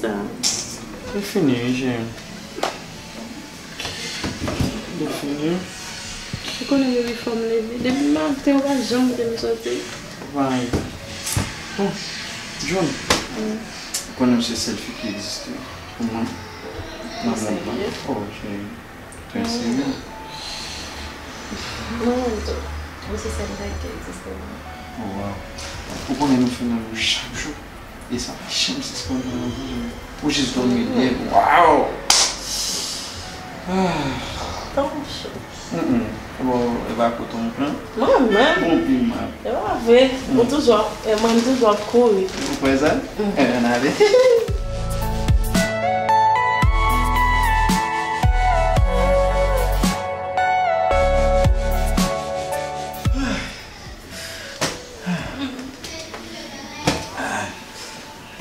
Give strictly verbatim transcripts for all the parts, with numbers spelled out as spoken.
Li fini, wi, cheri. Li fini. Ou konnen depi fò m leve, depi maten ou pa janm kite m soti. Ou pa anyen. Bon, June, ou konnen w se sèl fi ki egziste pou mwen nan mond lan. Oh, cheri. Trè serye. Mwen menm tou, ou se sèl nèg ki egziste pou mwen. Oh, wow. Ou konnen nou fè lanmou chak jou. E sa pa janm sispann nan lavi, non. Ou jis dòmi byen. Wow! Ah. Tan cho. Mm, mm. Bon, e pa kote w pran. Mwen menm. Bon, pi mal. E pa vre. Ou toujou ap, e mwen toujou ap kouri. Ou kwè sa? Enben, ann ale.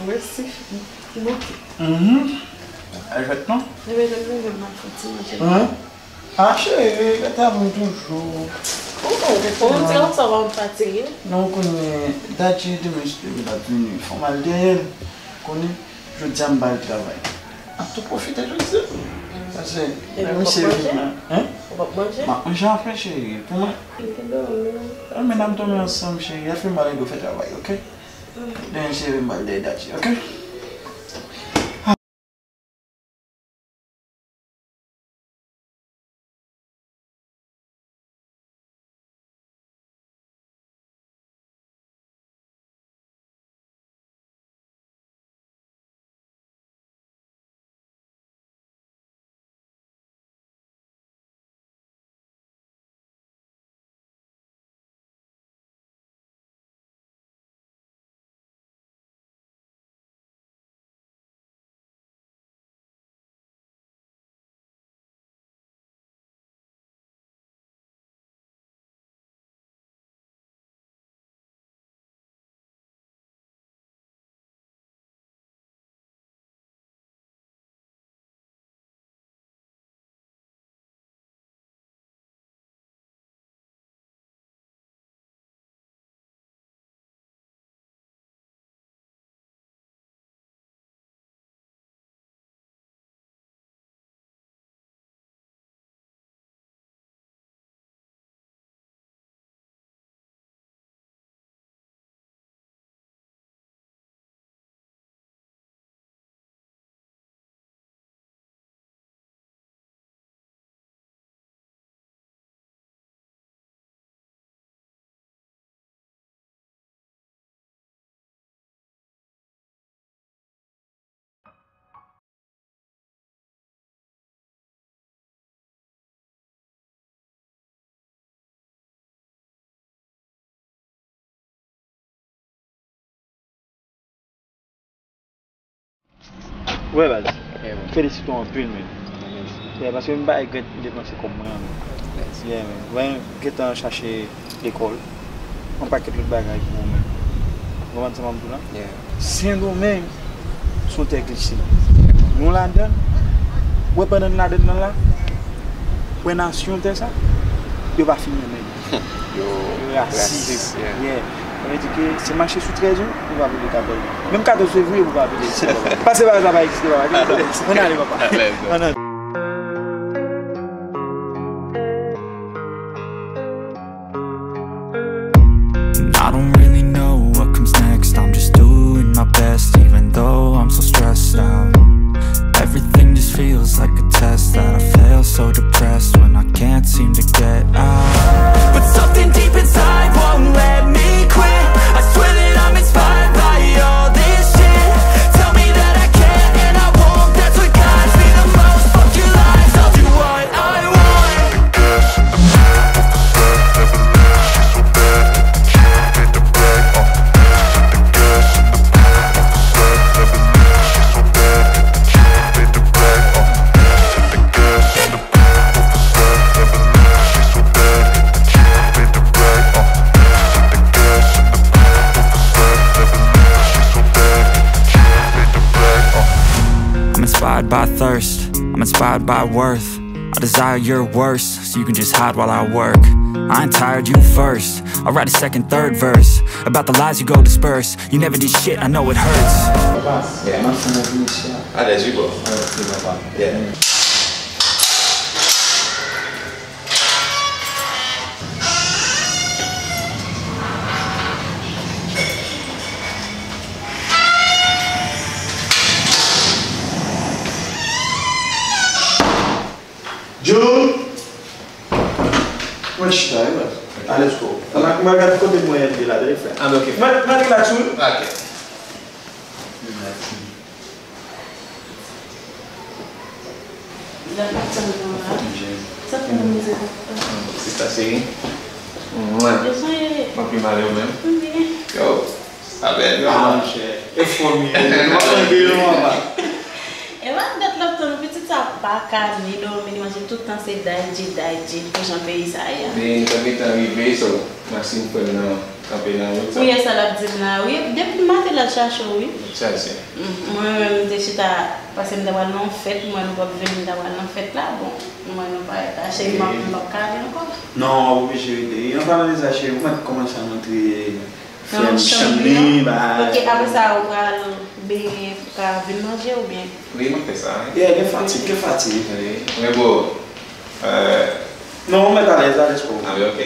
Mèsi. Bouke. Mhm. Al jwèt non? Ebyen, lè m leve, m ap kontinye. Hein? Ah, cheri, gade avè m toujou. Ou, ou, ou menm ti konsa w pa fatige? Non, ou konnen, Dadji demen si Dye vle l ap vini. Fò m al dèyè l. Konnen, jodi a m ba l travay. M ap tou pwofite jodi a. Paske lè misye vin la, hein? Ou p ap manje? M ap manje apre, cheri. Pou mwen. Ou te dòmi. Ah, men n ap dòmi ansanm, cheri. Afè m pa gen dwa fè travay, oke? Demen, cheri, m ba l dèyè Dadji, oke? Wè baz, felisite w anpil men. Yeah, paske m pa regrèt m depanse kòb mwen an. Yeah, men. Wè, gentan chache lekòl, yon pakèt lòt bagay pou ou menm. Ou konprann sa m ap di w la? Sendomeng se yon tè glise. Nou ladann. Ou wè pandan n ladann nan la, ou wè nasyon tè sa, yo pa fin renmen nou. Yo rasis. Yeah. Sa vle di ke se mache sou trèz ou, ou pa vle katòz. Menm katòz fevriye, ou pa vle. Pase pa sa pa egziste, papa. Ann ale, papa. Ann ale. And I don't really know what comes next. I'm just doing my best, even though I'm so stressed out. Everything just feels like a test that I fail, so depressed when I can't seem to get out. But something deep inside won't let me quit. I swear that I'm inspired by all this shit. Tell me that I can and I won't. That's what guides me the most. Fuck your lies, I'll do what I want. I'm inspired by thirst, I'm inspired by worth. I desire your worst, so you can just hide while I work. I ain't tired, you first. I write a second, third verse about the lies you go disperse. You never did shit, I know it hurts. Papa, yeah, m ap fè yon vini chè. Alèz, wi, bro. Alèz, wi, papa. Yeah. Jun! Mwen chita, wi, baz. Alèz, ko. Mwen, mwen gade kote mwen ye la, tande, frè. Ah, ok. Mwen, mwen relax, wi. Ok. Sa fè nan mize kontan. Se sa, cheri. Mwen. Mwen pi mal ou menm. Yo, sa bèl, yo. Ah, monchè. E fò m ye. Nou pa angle, non, papa. E pa dat l ap tann ou, pitit sa pa ka ni dòmi, ni manje, tout tan se Dadji, Dadji, pou jan peyi sa ye a. Men, nou t ap gentan rive, so, Maxime frè m nan kanpe nan wout sa. Wi, e sa l ap di m la, wi. Depi maten l ap chache w, wi. Chache. Mm, mwen menm, m te chita, paske m te pral nan yon fèt, mwen nou p ap vini, m ta pral nan fèt la, bon, mwen nou pa rete la, cheri, m ap, m p ap ka ale ankò. Non, w ap oblije rete. An palan de sa, cheri, ou mèt kòmanse al antre frè m chanm li, ba. Ok, apre sa, ou pral benyen pou ka vin manje oubyen? Wi, m ap fè sa, wi. Yeah, gen fatig, gen fatig. Wi, men bon, euh, non, ou mèt alèz, alèz pou ou. Ah, wi, ok.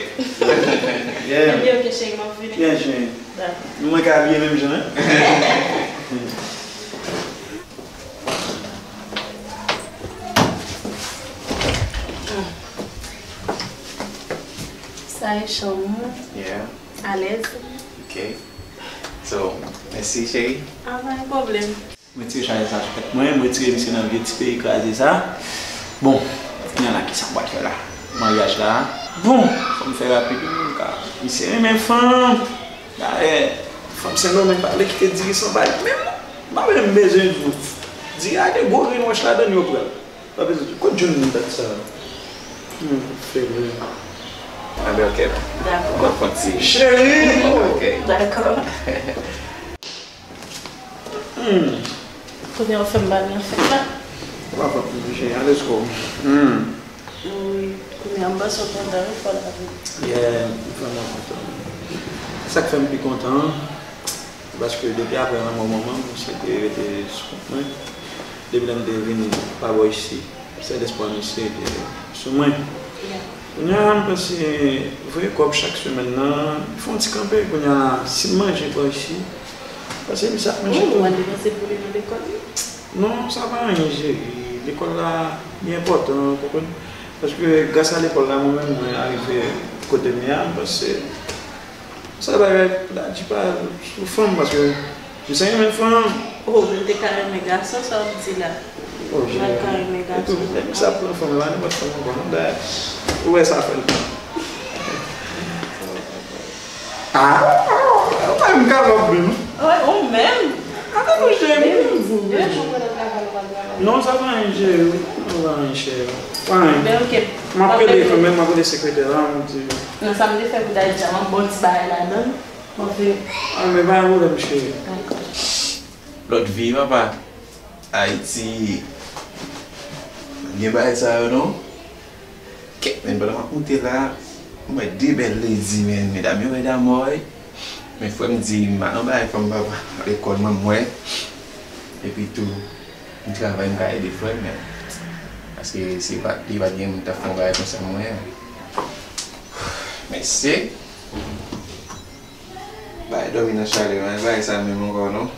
Yeah. Ebyen, ok, cheri, m ap vini. Yeah, cheri. Dakò. Mwen ka abiye menm jan, hein? Sa e chanm ou. Yeah. Alèz. Ok. So, mèsi, cheri. Ah, pa gen pwoblèm. Mwen tire chaje sa sou tèt mwen, mwen tire misye nan vye ti peyi kraze sa. Bon, kounye a la, kisa m pral fè la? Maryaj la. Bon, fò m fè rapid, wi, m ka. Misye renmen fanm. Dayè, fanm Sendomeng pa vle kite diri san bay menm non. M pa menm bezwen di. Diri a gen gwo grenn wòch ladann, yo pran l. Pa bezwen di. Kot Jun dat sa? Hmm, fevriye. Anben, ok. Dakò. Mwen fè ti. Cheri! Ok. Dakò. Hmm. Kounye a w fè m ba li an fèt la. Ou pa fè pou mwen, cheri. Alèz, ko. Hmm. Wi, kounye a m panse w kontan, wi, fò l avè w. Yeah, m vrèman kontan. Sa k fè m pi kontan, se paske depi apre lanmò manman m, misye te rete sou kont mwen. Depi lè m te vin pa bò isi, sèl espwa misye te sou mwen. Yeah. Kounye a, m panse voye kòb chak semèn nan, fè yon ti kanpe. Kounye a, si m manje bò isi, paske misye ap manje tou. Wi, ou al depanse pou li nan lekòl, wi. Non, sa pa anyen, cheri. Lekòl la, li enpòtan, ou konprann? Paske gras a lekòl la, mwen menm, mwen arive kote m ye a, m panse se bagay pou Dadji pa sou fanm, paske misye renmen fanm. Oh, men te ka renmen gason, sa w ap di la? Oh, mwen ka renmen gason. Etou, lè misye ap pran fanm, e pa nenpòt fanm ankò, non, dayè. Ou wè sa fè l pran. Ah, ou pa menm kapab menm. Wi, ou menm. Ata nou jere m. Depi de jou mwen nan travay, ou pa travay. Non, sa pa anyen, cheri. Non, pa anyen, cheri. Pa anyen. Ben, ok. M ap rele kanmenm, m ap rele sekretè la, m di. Non, sa m te fè pou Dadji a, m ap ba w ti bagay ladan l. Mwen fè. Ah, men pa gen pwoblèm, cheri. Dakò. Lòt vi, papa. Ayiti. Pa gen bagay sa yo, non. Kèt, men, pandan m ap moute la, m wè de bèl lady, men, medam yo rèd amò, wi. Men frè m di m al anba fanm papa, lekòl mwen, m wè. Epi tou, m travay, m ka ede frè m, men. Paske si pa t li, pa t gen moun t ap fè yon bagay konsa, mwen. Mesye. Bay dòmi nan chalè, men bagay sa menm ankò, non.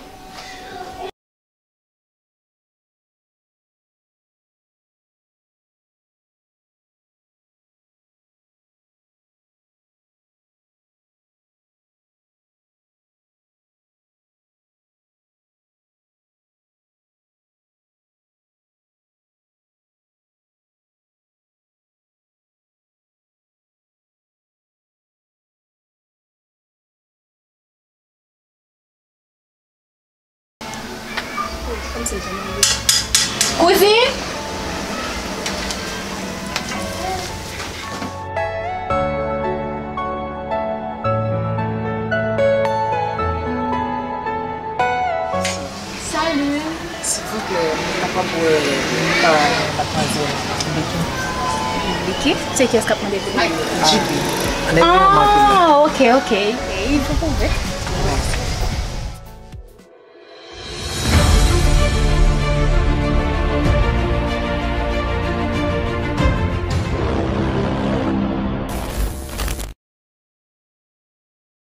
Kouzin! Salut! Silvouplè, mwen kapab wè pa matmwazèl Becky? Vicky, se kiyès k ap mande pou li? Ann ede mwen, Martina. Ah, ok, ok. Li poko vre.